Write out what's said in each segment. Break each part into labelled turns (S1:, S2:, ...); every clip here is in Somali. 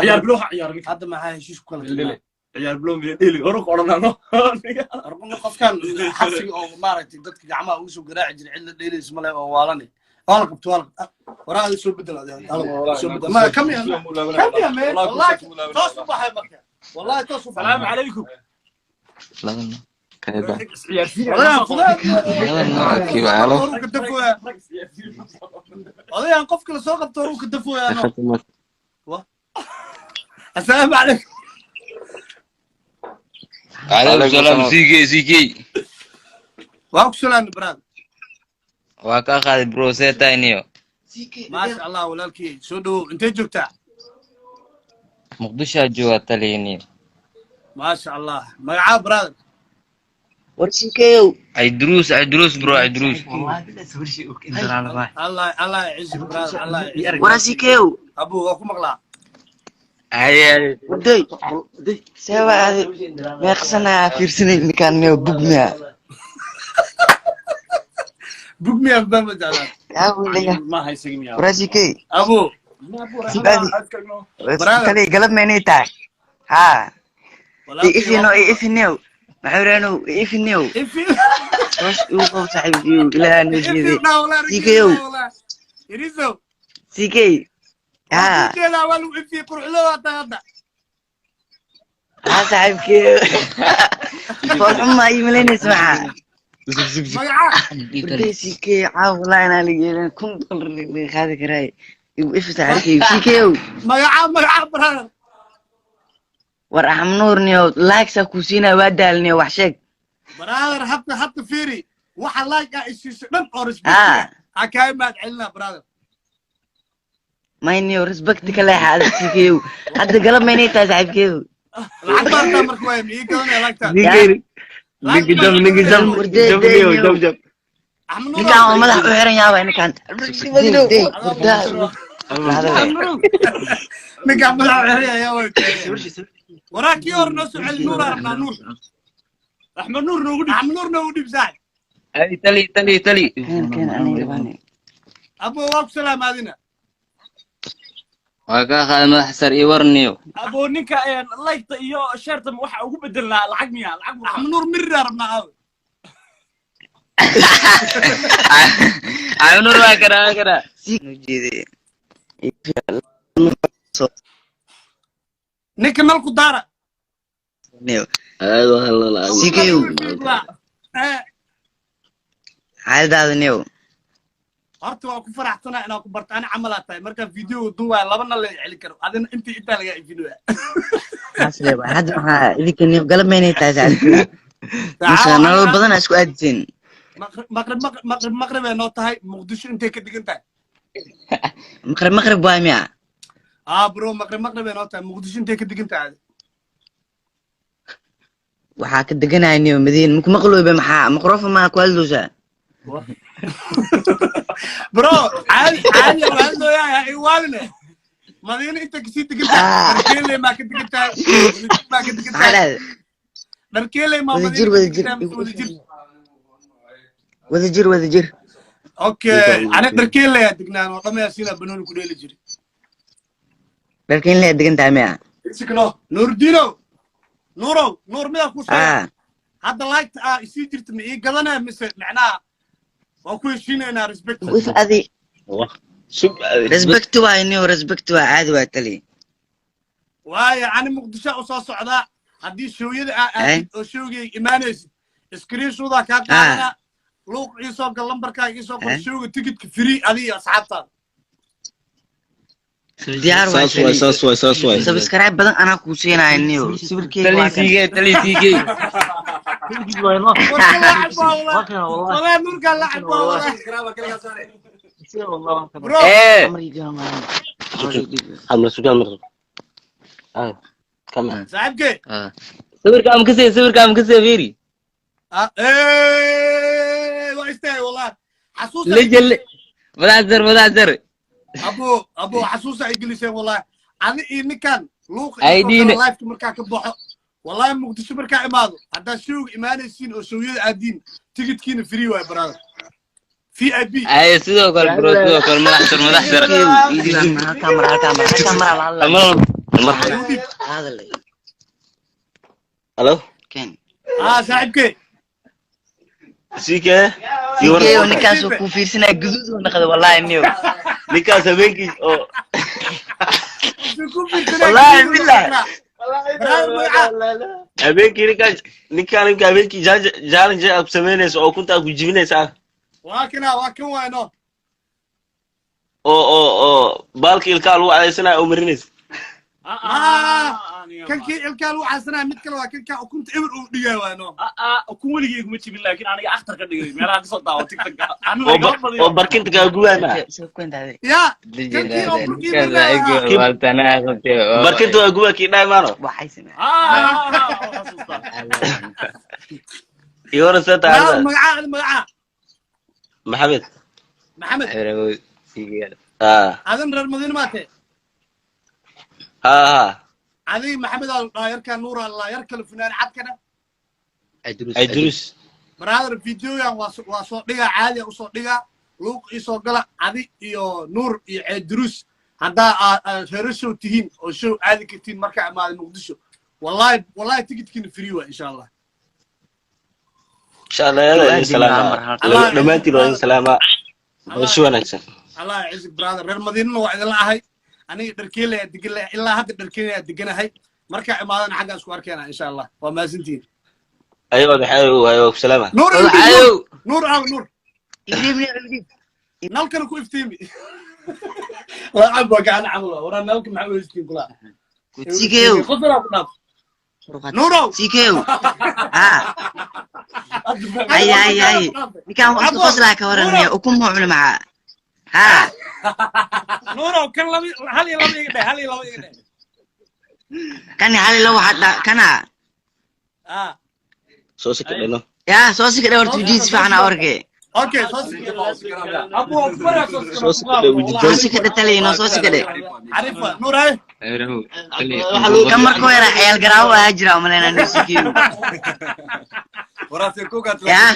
S1: Ciyaar bilow ha ciyaar ninka.
S2: Hadda maxaa heshiis ku kala tagnaa?
S1: Ciyaar bilow miya dheli hore ku odhanano.
S2: Arquma qofkan xabsiga oo maaragtay dadka gacmaha ugu soo garaaci jiray, cid la dheelaysa male oo waalane. Waa la qabto, waa la qabto. Waraa ada soo bedel, soo bedel. Ma come here, come here, man. Wallahi toos u baxay marka. Wallahi toos u baxay.
S1: Salaamu calaykum.
S3: Kayba.
S2: Odayan fudaad.
S3: Kibaalo.
S2: Horuu ka dafooya. Odayan qofka la soo qabto horuu ka dafooya. Assalaamu calaykum.
S4: Calaykum salaam, CK CK.
S2: Waa ku salaamay, brother.
S4: Waa kaa qaaday, bro, see tahay niyo?
S2: Maasha Allah, walaalkii, soo dhowow. Intee joogtaa?
S4: Muqdishoa joogaa, taliya, niyo.
S2: Maasha Allah. Magacaa, brother?
S5: War CK-yow.
S4: Cayduruus, Cayduruus, bro, Cayduruus.
S2: Allah, Allah cizi, brother, Allah cizi.
S5: War CK-yow.
S2: Abu, waa ku maqlaa.
S4: Haye.
S5: Warday, see waa adi? Meeqsanaa fiirsanay ninkaan niyo, bug miya?
S2: Bug miya baa ma jeclaa.
S5: Yaa wiilaya.
S1: Ma haysaga miyaa?
S5: War CK.
S2: Abu.
S5: Adi tali, galab meynay tahay haa. Ifino, ifinow, maxuuraanow, ifinow.
S2: Ifi.
S5: Toos igu qabo, saaxiibkiyow, ilaaha noo jeeday. CK-yow.
S2: Iriso.
S5: CK haa.
S2: Jeedaa, waa lagu ifiyey, quruxloo tahay hadda.
S5: Haa saaxiibkiyow, foolxuma ii malaynaysa maxaa?
S2: Magacaa?
S5: Warday CK, caawa wallahi inaan la yeelin $1000 laga qaadi karaay. Igu ifi, saaxiibkiyow, CK-yow.
S2: Magacaa, magacaa, brother?
S5: War Axmed niyo, likes aa kuu siinaya, waa daalniyo, wax sheeg.
S2: Brother, hadda hadda fiiri, waxa like aa isiiso dhan oo respect ha kaa mahad celinaa, brother.
S5: Mayniyo, respect ka leexa adag, CK-yow. Hadda galab maynay tahay, saaxiibkeyow?
S2: Lacag baartaa marka waay ma ii gadanaya lacagta?
S3: Ninki jab, ninki jab.
S5: Warday.
S3: Jab niyo, jab jab.
S2: Axmed Nuur.
S5: Ninkaan waa madax u xiran yaaba ninkaan. Day, wardaa.
S2: Ninkaan madax xeray ayaa way waraa. Kii hore noo soo celi. Nuur arabnaa, Nuur.
S1: Axmed Nuur noogu dhib.
S2: Axmed Nuur noogu dhib, saaxib.
S4: Ay tali, tali, tali.
S5: Keen, keen, aniga baan.
S2: Abo, waa ku salaamaadina.
S4: Waa kaa qaaday, madax sar iyo war niyo.
S1: Abo, ninka liketa iyo shareta waxa ugu bedelnaa lacag miya? Lacag buu
S2: Axmed Nuur mirira rabnaa, aawe?
S4: Axmed Nuur waa karaa, waa karaa.
S5: Noo jeeday.
S2: Ninka nalku daara.
S5: Niyo.
S3: Aad waa la.
S5: CK-yow.
S2: Eh.
S5: Xaaladaada niyo?
S2: Horta waa ku faraxsanaa inaan ku barto. Ani camalaa tahay markaan video duwaa labana la celin karo, adina intii intaa lagaa ifinaya.
S5: Saas le waay. Hadda maxaa idinka niyo, galab maynay tahay, saaxiibkeyow? Mase nolol badan aa isku aadiseen?
S2: Maqrib, maqrib, maqrib, maqrib ay noo tahay. Muqdisho intay ka digan tahay?
S5: Maqrib, maqrib waay miya?
S2: Ah bro, maqrib, maqrib ay noo tahay. Muqdisho intay ka digan tahay?
S5: Waxaa ka deganaya niyo Madiina maku maqloobe. Maxaa mikrofon maa ku hadloosaa?
S2: Bro, caadi caadi waa hadlooyaa, iwaaline. Madiina inta kasii degan tahay? Dharkeeley maa ka degan tahay? Wadajir maa ka degan
S5: Maxaa
S2: tahay?
S5: dhahday?
S2: Dharkeeley maa
S5: Wadajir.
S2: Madiina ka
S5: Wadajir.
S2: degan tahay mise Wadajir?
S5: Wadajir, wadajir.
S2: Okay, ani Dharkeeley aa degnaan oo dhamayaasiina banooni ku dheeli jiray.
S5: Dharkiin lee degan tahay miya?
S2: Isikno Nuurdiinow, Nuurow, Nuur midaa ku sheega?
S5: Aa.
S2: Hadda like aa isii jirta ma ii gadanaya mise macnaha waa ku heshiinaynaa respect?
S5: If adi
S3: Sug.
S5: Respect waay niyo, respect waa caadi, waa tali.
S2: Waayo ani Muqdisho u soo socdaa. Haddii showyada aa aadid oo showgay imaanaysid, screenshotaa kaa qaadana, luuq iisoo gal, lambarkaaga iisoo qor. Showga ticketka free, adiga iyo asxaabtaada.
S5: Diyaar waay.
S3: Saas waay, saas waay, saas waay.
S5: Subscribe badan anaa kuu siinaya niyo, sawirkeyga
S4: Tali.
S5: waa kan.
S4: CK, tali CK.
S2: Warka lacab baa walaa, walaa Nuurkaa lacab baa walaa, bro.
S4: Ee.
S3: Amra sugan mar. Ah, kama.
S2: Saaxiibkey.
S4: Sawirka am kasee, sawirka am kasee, fiiri.
S2: Ah, eh, waa istaagay wallahi, xasuusa.
S4: Lejel, madax sar, madax sar.
S2: Abo, abo, xasuusa ay geliseen wallahi, adi iyo ninkan luuqa.
S4: Ay, diine.
S2: Lifeka markaa ka baxo wallahi, Muqdisho markaa imaado, haddaad showga imaanaysiin oo showyada aadiin, ticketkiina free waay, brother. VIP.
S4: Ay, sidoo kale bro, sidoo kale madax sar, madax sar.
S5: Halkaa mar, halkaa mar, halkaa mar la hadlay.
S3: Mar
S5: Hadlay.
S3: Halo.
S5: Ken.
S2: Ah, saaxiibkey.
S3: Sike.
S5: Sikeyo, ninkaas oo ku fiirsanaya guduud uu noqday, wallahi niyo.
S3: Ninkaas habeenkii oo
S5: Wallahi billahi.
S3: Habeenkii ninkaan ninka habeenkii challenge aad ku samaynayso oo kunta aad ku jibinaysa.
S2: Waa kana, waa kan waayno.
S3: Oo baalka ilkaa lagu cadaysanayo oo marinaysa.
S2: Kankii ilkaa lagu casanaya mid kale waa kankaa ukunta eber uu dhigay waayno.
S1: Ukun weligay kuma jibin, laakiin aniga akhtar ka dhigay meelaha kasoo daawo TikTok.
S3: Oo barkinta kaa gubaay maa.
S2: Ya, kankii oo burkii marinaya.
S3: Barkinta waa gubaa kii dhaay maano.
S5: Waxay sameeyeen.
S3: Iyo hore soo
S2: Brother,
S3: tahay.
S2: magacaa, magacaa?
S3: Maxamed.
S2: Maxamed.
S3: Ah.
S2: Adan reer Madiina maate?
S3: Ha ha.
S2: Adiga Maxamed aa la yarkaa, Nuur aa la yar kale, funaan cadkana.
S3: Ay durus.
S2: Brother, videogan waa soo dhigaa, caadi usoo dhigaa, luuq isoo gala, adi iyo Nuur iyo Ceedurus. Haddaa aad reero show tihiin oo show aadi kartiin markaa imaada Muqdisho, wallahi wallahi tikidkiina free waa, insha Allah.
S3: Insha Allah, yada idin salaamaa, dhammaantiin waa idin salaamaa, si wanaagsan.
S2: Allah yacizig, brother. Reer Madiinana waa idinla ahay. Aniga Dharkeelaya degan, ilaa hadda Dharkeelaya deganahay. Markaa imaadana xaggaa isku arkeena, insha Allah. Waa mahadsantihiin.
S3: Ayagoo maxay waa ku salaama.
S2: Nuur.
S4: Ayow.
S2: Nuur aaw, Nuur nalkana ku iftiimi. Lacag waa gacan camal waa waraa. Nalka maxaa u haystiin kulaa?
S5: Sikeyo.
S2: Qof yaraa ku dhaaf, Nuurow.
S5: Sikeyo. Ha. Ay ay ay. Ninkaan waa isku qoslaa, ka waran niyo, ukun muu cuni maxaa? Ha.
S1: Nuurow, kan laba, hal iyo laba iga dheh, hal iyo laba iga dheh.
S5: Kani hal ilo waxaa dha kana.
S2: Ah.
S3: Soo sika dhino.
S5: Yaa soo sika dhawr tujiis fiican aa orge.
S2: Okay, soo sika.
S1: Abu fara soo.
S3: Soo sika dhe.
S5: Soo sika dhe taliyino, soo sika dhe.
S2: Xarifa Nuur ay.
S5: Kan markuu yaraa ciyaal garaawo ahaa jira umaleynaa niyo, Sikeyo. Yaa.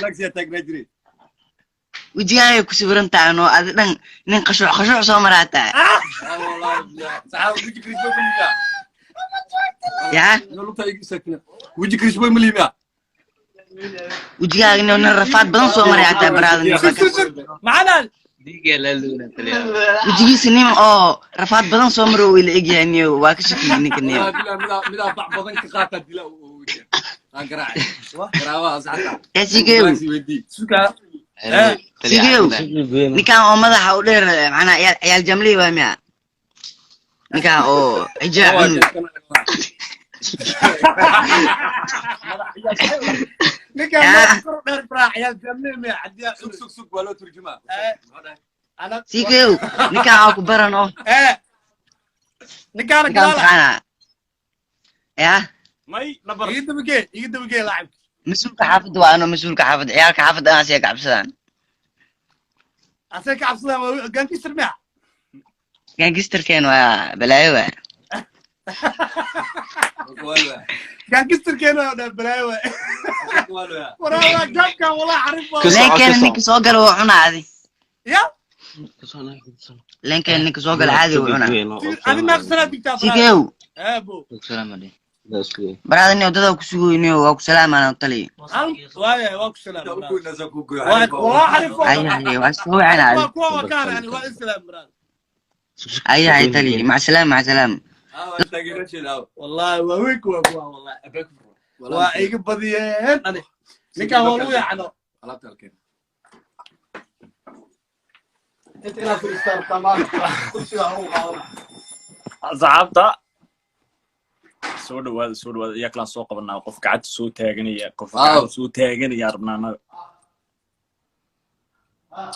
S5: Wejigaan ay ku sawiran tahay no, adi dhan nin qashuuc qashuuc soo maraa tahay. Yaa. Wejigaaga niyo nin rafaad badan soo maray hataa, brother, niyo.
S1: Macana.
S5: Wejigiisa nin oo rafaad badan soo maro uu ila egyahay niyo, waa ka shakiyey ninka niyo. Yaa Sikeyo. Sikeyo. Ninkan oo madaxa u dheer macnaa ciyaal ciyaal jamley waa miya? Ninkan oo cijaa cunu.
S2: Ninkaan
S5: Yaa.
S2: kor dheer braa ciyaal jamle miya cadiya? Ana.
S5: Sikeyo, ninkan aa ku baran oo.
S2: Eh, ninkaana
S5: Ninkan
S2: gadaala.
S5: taqaanaa. Yaa.
S1: May nabar.
S2: Iga dabagee, iga dabagee laacibka.
S5: Mas-uulka xaafadda waa ano, mas-uulka xaafadda, ciyaalka xaafadda aan siya kacabsadaan.
S2: Asee ka cabsadaan waa gangster miya?
S5: Gangistarkeen waa balaayo waa.
S2: Gangsterkeena waa dhaa balaayo waay. Waraa waa gaabkan, walaa xarif waa.
S3: Ka soco, ka
S5: Leenkeena
S3: soco.
S5: ninka soo gala waa cunaa adi.
S2: Ya.
S5: Leenkeena ninka soo gala caadi wuu cunaa.
S2: Adi meeqsanaa digtaa, brother?
S5: Sikeyo.
S2: Eh, bo.
S5: Baraada niyo dada ku sugoyniyo, waa ku salaamaan taliya.
S2: Hal waaya, waa ku salaam, brother. Waa xarif waa.
S5: Ay ay, waa soo wacana
S2: waa
S5: adi.
S2: kuwa waa ka haray ani, waa islaam, brother.
S5: Ay ay taliya, mac salaam, mac salaam.
S2: Wallahi waa weyn kuwa kuwa, wallahi waa iga badiyeen ani. Ninkaan waa lagu yaacno inta inaad fadhiistaan tamaan kursiga ugu qaadana.
S1: Asxaabta, soo dhawaada, soo dhawaada. Iyaa kalaan soo qabanaa? Qof gacanta soo taaganaya, qof gacanta soo taaganaya rabnaa anaga.
S5: Yaa.